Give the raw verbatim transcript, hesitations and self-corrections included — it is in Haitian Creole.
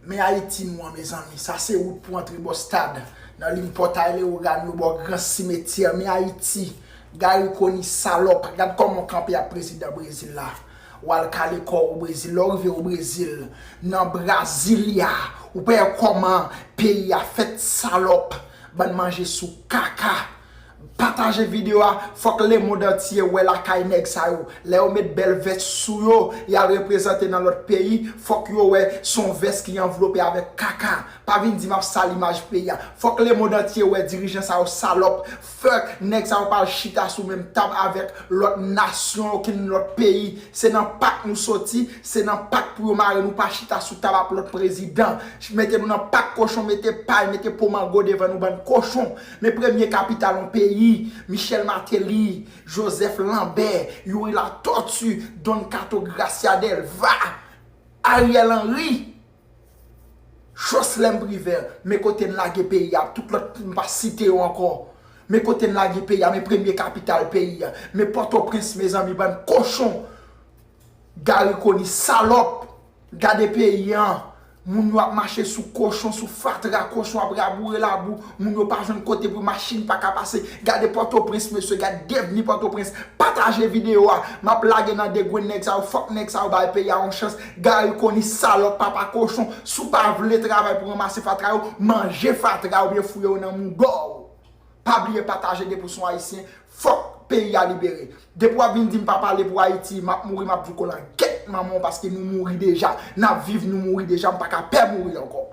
Men Ayiti nou an, mezanmi, sa se wout pou antre bò stad, nan liy pòtay Leyogàn yo, bò gran simetyè. Men Ayiti, Garry Conille salòp, gad kòman w kanpe ak prezidan Brezil la. W al kale kò w o Brezil, lè w rive o Brezil, nan Brasilia, ou pa wè kòman peyi a fèt, salòp, bann manje sou kaka. Pataje videyo a, fòk lemonn antye wè lakay nèg sa yo. Lè yo met bèl vès sou yo, y al reprezante nan lòt peyi, fòk yo wè se yon vès ki anvlope avèk kaka. Pa vin di m ap sal imaj peyi a. Fòk lemonn antye wè dirijan sa yo salòp. Fòk nèg sa yo pa al chita sou menm tab avèk lòt nasyon yo ki nan lòt peyi. Se nan pak nou soti, se nan pak pou yo mare nou, pa chita sou tab ak lòt prezidan. Mete nou nan pak kochon, mete pay, mete po mango devan nou, bann kochon. Men premye kapital yon peyi, Michel Martelly, Joseph Lambert, Youri Latortue, Don Kato, Gracia Delva, Ariel Henry, Jocelerme Privert, men kote n lage peyi a, tout lòt m pa site yo ankò. Men kote n lage peyi a, men premye kapital peyi a, men Pòtoprens, mezanmi, bann kochon. Garry Conille salòp. Gade peyi an. Moun yo ap mache sou kochon, sou fatra, kochon ap raboure labou. Moun yo pa jwenn kote pou machin pa ka pase. Gade Pòtoprens, mesye, gade devni Pòtoprens. Pataje videyo a. M ap lage nan degrenn nèg sa yo. Fòk nèg sa yo bay peyi a yon chans. Garry Conille salòp, papa kochon. Si w pa vle travay pou ranmase fatra yo, manje fatra yo oubyen fouye yo nan mouda w. Pa bliye pataje depi w se yon Ayisyen. Fòk peyi a libere. Depi w ap vin di m pa pale pou Ayiti, m ap mouri, m ap di w kolangyèt manman w, paske nou mouri deja. N ap viv, nou mouri deja, m pa ka pè mouri ankò.